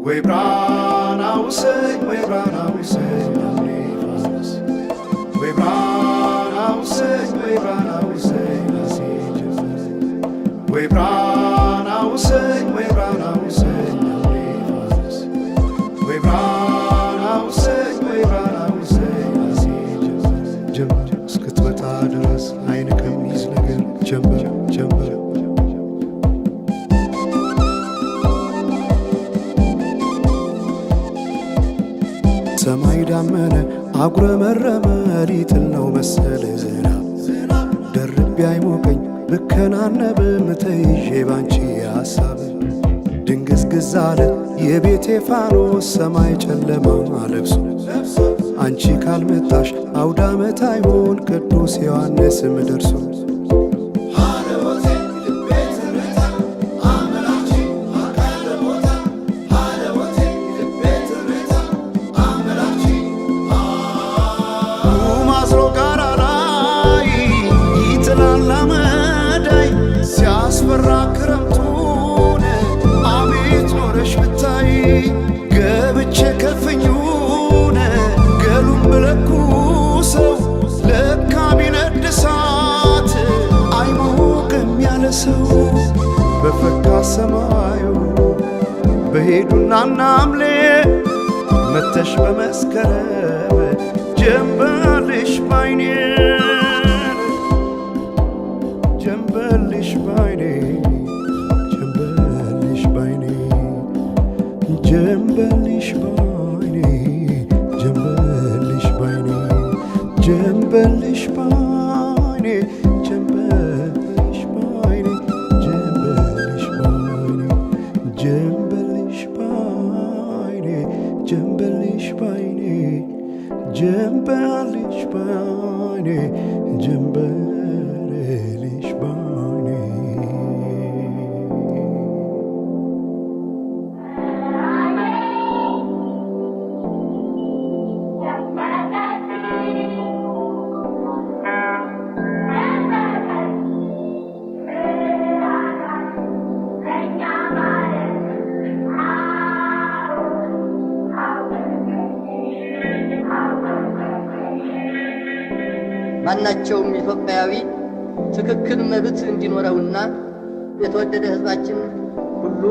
ወይ ብራና ውሰኝ፣ ወይ ብራና ውሰኝ ሐምሌ ፋኖስ፣ ወይ ብራና ውሰኝ፣ ወይ ብራና ውሰኝ ነሐሴ ጀንበር፣ ወይ ብራና ውሰኝ፣ ወይ ብራና ውሰኝ ሐምሌ ፋኖስ፣ ወይ ብራና ውሰኝ፣ ወይ ብራና ውሰኝ ነሐሴ ጀንበር። ጀንበር እስክትመጣ ድረስ አይን ከሚይዝ ነገር ጀንበር ጀንበር። ሰማይ ዳመነ አጉረመረመ፣ ሊጥል ነው መሰል ዝናብ። ደርቤ አይሞቀኝ ብከናነብም ተይዤ ባንቺ ሐሳብ። ድንግዝግዝ አለ የቤቴ ፋኖስ፣ ሰማይ ጨለማ ለብሶ። አንቺ ካልመጣሽ አውዳመት አይሆን ቅዱስ ዮሐንስም ደርሶ። ማዝሮ ጋራ ላይ ይጥላል አመዳይ፣ ሲያስፈራ ክረምቱን አቤት ኖረሽ ብታይ። ገብቼ ከፍኙን ገሉም ብለኩሰው ለካ ቢነድ እሳት አይሞቅም ያለ ሰው። በፈካ ሰማዩ በሄዱና ናምሌ መተሽ በመስከረም ጀንበልሽ ባይኔ፣ ጀንበልሽ ባይኔ፣ ጀንበልሽ ባይኔ፣ ጀንበልሽ ባይኔ፣ ጀንበልሽ ባይኔ፣ ጀንበልሽ ባይኔ፣ ጀንበልሽ ባይኔ፣ ጀንበልሽ ባይኔ፣ ጀንበልሽ ባይኔ፣ ጀንበልሽ ባይኔ፣ ጀንበልሽ ባይኔ፣ ጀንበልሽ ባይኔ። ማናቸውም ኢትዮጵያዊ ትክክል መብት እንዲኖረውና የተወደደ ሕዝባችን ሁሉ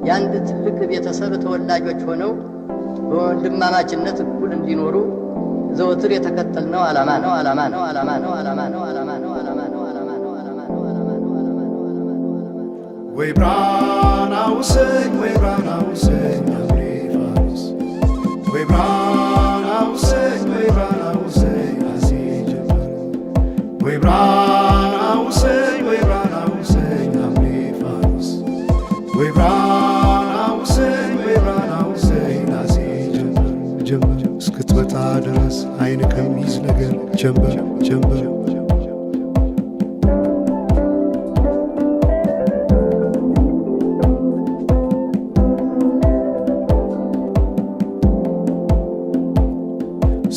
የአንድ ትልቅ ቤተሰብ ተወላጆች ሆነው በወንድማማችነት እኩል እንዲኖሩ ዘወትር የተከተልነው ዓላማ ነው፣ ዓላማ ነው፣ ዓላማ ነው፣ ዓላማ ነው፣ ዓላማ ነው፣ ዓላማ ነው፣ ዓላማ ነው፣ ዓላማ ነው፣ ዓላማ ነው፣ ዓላማ ነው፣ ዓላማ ነው፣ ዓላማ ነው። ወይ ብራና ውሰኝ፣ ወይ ብራና ውሰኝ ሐምሌ ፋኖስ፣ ወይ ብራና ውሰኝ፣ ወይ ብራና ውሰኝ ነሐሴ ጀንበር፣ ወይ ብራና ውሰኝ፣ ወይ ብራና ውሰኝ ሐምሌ ፋኖስ፣ ወይ ብራና ውሰኝ፣ ወይ ብራና ውሰኝ ነሐሴ ጀንበር። ጀንበር እስክትመጣ ድረስ አይን ከሚይዝ ነገር ጀንበር ጀንበር።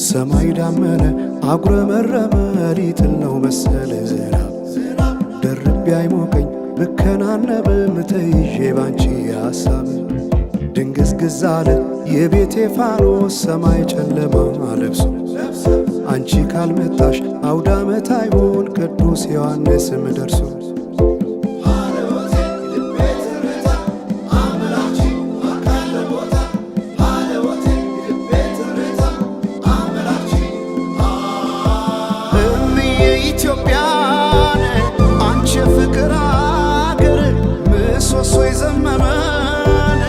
ሰማይ ዳመነ አጉረመረመ፣ ሊጥል ነው መሰል ዝናብ። ደርቤ አይሞቀኝ ብከናነብም ተይዤ ባንቺ ሐሳብ። ድንግዝግዝ አለ የቤቴ ፋኖስ፣ ሰማይ ጨለማ ለብሶ። አንቺ ካልመጣሽ አውዳመት አይሆን ቅዱስ ዮሐንስም ደርሶ። እምዬ ኢትዮጵያን አንቺ የፍቅር አገር፣ ምሰሶ የዘመመን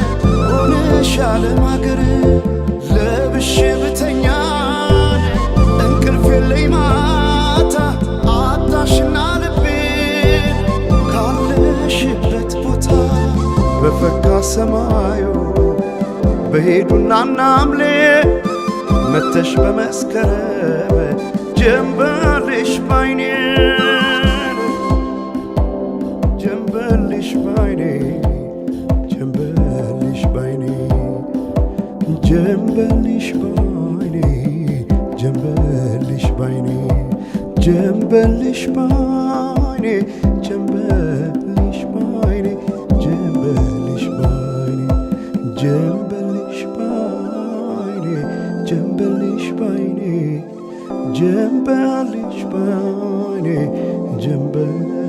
ሆነሽ ዓለም አገር። ለብሼ ብተኛን እንቅልፍ የለኝ ማታ፣ አጣሽና ልቤን ካለሽበት ቦታ። በፈካ ሰማዩ በሄዱና ናምሌ መተሽ በመስከረም ጀንበልሽ ባይኔ፣ ጀንበልሽ ባይኔ፣ ጀንበልሽ ባይኔ፣ ጀንበልሽ ባይኔ፣ ጀንበልሽ ባይኔ፣ ጀንበልሽ ባይኔ፣ ጀንበልሽ ባይኔ፣ ጀንበልሽ ባይኔ። ጀንበልሽ ባይኔ ጀንበር።